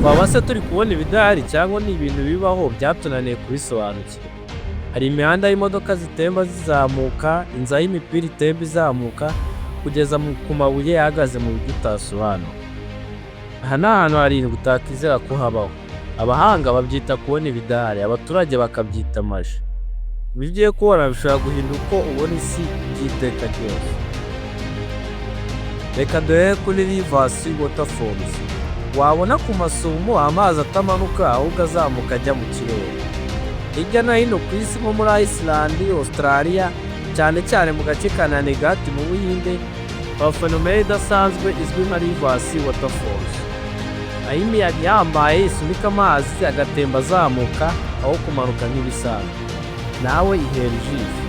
Twaba se turi kubona ibidahari cyangwa ni ibintu bibaho byatunaniye kubisobanukirwa? Hari imihanda y'imodoka zitemba zizamuka, inzu aho imipira itemba izamuka, kugeza ku mabuye ahagaze mu buryo utasobanura. Aha ni ahantu harindwi utakwizera ko habaho. Abahanga babyita kubona ibidahari, abaturage bakabyita magie. Ibyo ugiye kubona bishobora guhindura uko ubona isi by'iteka ryose. Reka duhere kuri Reverse Waterfalls. Wabona ku masumo amazi atamanuka ahubwo azamuka ajya mu kirere. Hirya no hino ku isi nko muri Iceland, Australia, cyane cyane mu gace ka Naneghat mu Buhinde, haba phénomène idasanzwe izwi nka Reverse Waterfalls. Aho imiyaga ihambaye isunika amazi agatemba azamuka aho kumanuka nk'ibisanzwe. Nawe ihere ijisho.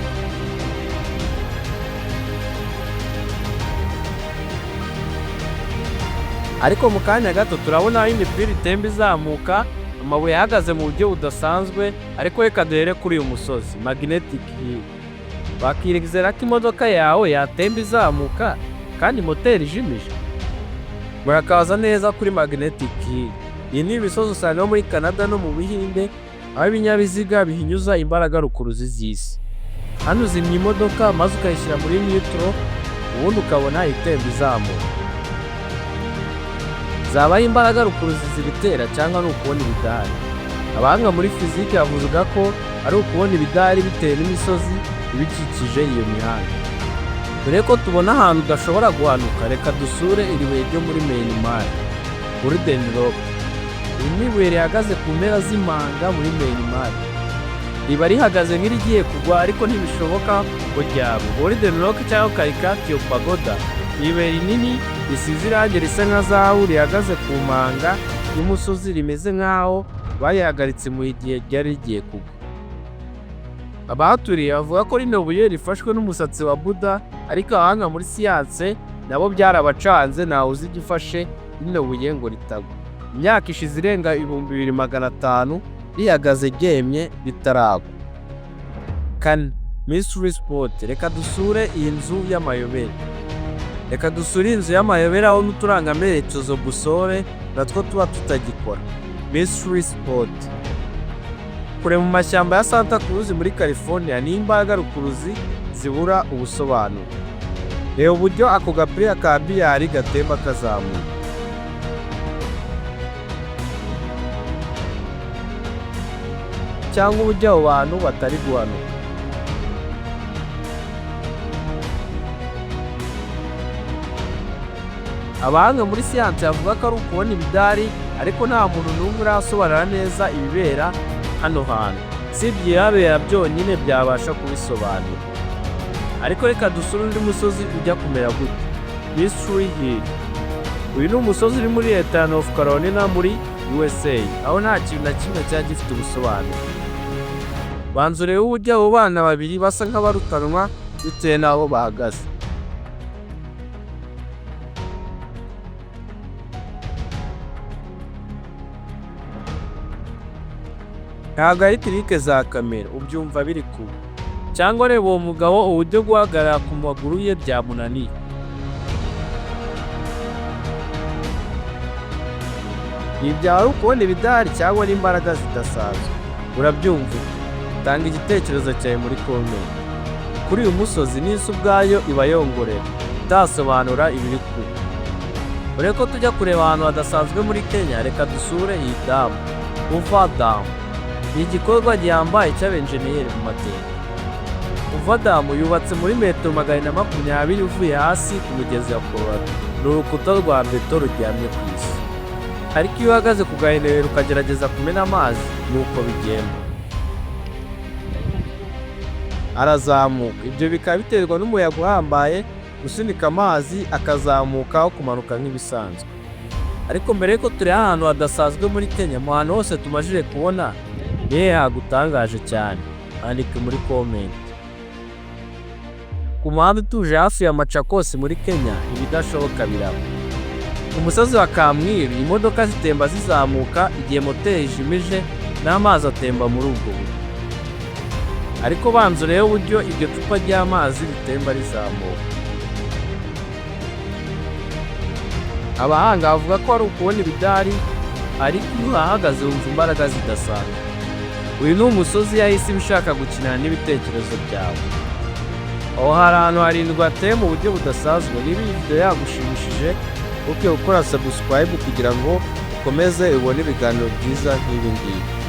Ariko mu kanya gato turabona aho imipira itemba izamuka, amabuye ahagaze mu buryo budasanzwe, ariko reka duhere kuri uyu musozi, Magnetic Hill. Wakizera ko imodoka yawe yatemba izamuka kandi moteri ijimije? Murakaza neza kuri Magnetic Hill. Iyi ni imisozi usanga muri Canada no mu Buhinde, aho ibinyabiziga bihinyuza imbaraga rukuruzi z'isi. Hano uzimya imodoka maze ukayishyira muri neutral, ubundi ukabona itemba izamuka. Zaba ari imbaraga rukuruzi zibitera cyangwa ni ukubona ibidahari? Abahanga muri fizike bavuga ko ari ukubona ibidahari bitewe n'imisozi ibikikije iyo mihanda. Dore ko tubona ahantu udashobora guhanuka, reka dusure iri buye ryo muri Myanmar, Golden Rock. Iri ni ibuye rihagaze ku mpera z'imanga muri Myanmar. Riba rihagaze nk'irigiye kugwa ariko ntibishoboka ngo ryagwa. Golden Rock cyangwa Kyaiktiyo Pagoda ni ibuye rinini risize irangi risa nka zahabu, rihagaze ku manga y'umusozi, rimeze nk'aho barihagaritse mu gihe ryari rigiye kugwa. Abahaturiye bavuga ko rino buye rifashwe n'umusatsi wa Buddha, ariko abahanga muri siyanse nabo byarabacanze, ntawe uzi igifashe rino buye ngo ritagwa. Imyaka ishize irenga 2500 rihagaze ryemye ritaragwa. Kane, Mystery Spot. Reka dusure iyi nzu y'amayobera. Reka dusure inzu y'amayobera aho n'uturangamerekezo boussole natwo tuba tutagikora. Mystery Spot. Kure mu mashyamba ya Santa Cruz muri California niho imbaraga rukuruzi zibura ubusobanuro. Reba uburyo ako gapira ka billard gatemba kazamuka. Cyangwa uburyo abo bantu batari guhanuka. Abahanga muri siyansi bavuga ko ari ukubona ibidahari, ariko nta muntu n'umwe urasobanura neza ibibera hano hantu. Usibye ibihabera byonyine byabasha kubisobanura. Ariko reka dusure undi musozi ujya kumera gutya. Mystery Hill. Uyu ni umusozi uri muri leta ya North Carolina muri USA, aho nta kintu na kimwe cyaba gifite ubusobanuro. Banza urebe uburyo abo bana babiri basa nk'abarutanwa bitewe n'aho bahagaze. Ntabwo ari trick za kamera, ubyumva biri kuba. Cyangwa reba uwo mugabo, uburyo guhagarara ku maguru ye byamunaniye. Ibi byaba ari ukubona ibidahari cyangwa n'imbaraga zidasanzwe? Urabyumva ute? Tanga igitekerezo cyawe muri comment. Kuri uyu musozi n'isi ubwayo iba yongorera, itasobanura ibiri kuba. Mbere ko tujya kureba ahantu hadasanzwe muri Kenya, reka dusure iyi damu, Hoover Dam. Ni igikorwa gihambaye cy'abenjeniyeri mu mateka. Hoover Dam yubatse muri metero 420 uvuye hasi ku mugezi wa Colorado. Ni urukuta rwa beto ruryamye ku isi. Ariko iyo uhagaze ku gahenero ukagerageza kumena amazi, ni uko bigenda. Arazamuka. Ibyo bikaba biterwa n'umuyaga uhambaye usunika amazi akazamuka aho kumanuka nk'ibisanzwe. Ariko mbere yuko tureba ahantu hadasanzwe muri Kenya, mu hantu hose tumajije kubona, ni hehe hagutangaje cyane? Andika muri comment. Ku muhanda utuje hafi ya Machakos muri Kenya, ibidashoboka biraba. Ku musozi wa Kamwiru, imodoka zitemba zizamuka igihe moteri ijimije n'amazi atemba muri ubwo buryo. Ariko banza urebe uburyo iryo cupa ry'amazi ritemba rizamuka. Abahanga bavuga ko ari ukubona ibidahari. Ariko iyo uhahagaze wumva imbaraga zidasanzwe. Uyu ni umusozi yahise iba ishaka gukinana n'ibitekerezo byawe. Aho hari ahantu harindwi hateye mu buryo budasanzwe. Niba iyi video yagushimishije, uke gukora subscribe kugira ngo ukomeze ubone ibiganiro byiza nk'ibi ngibi.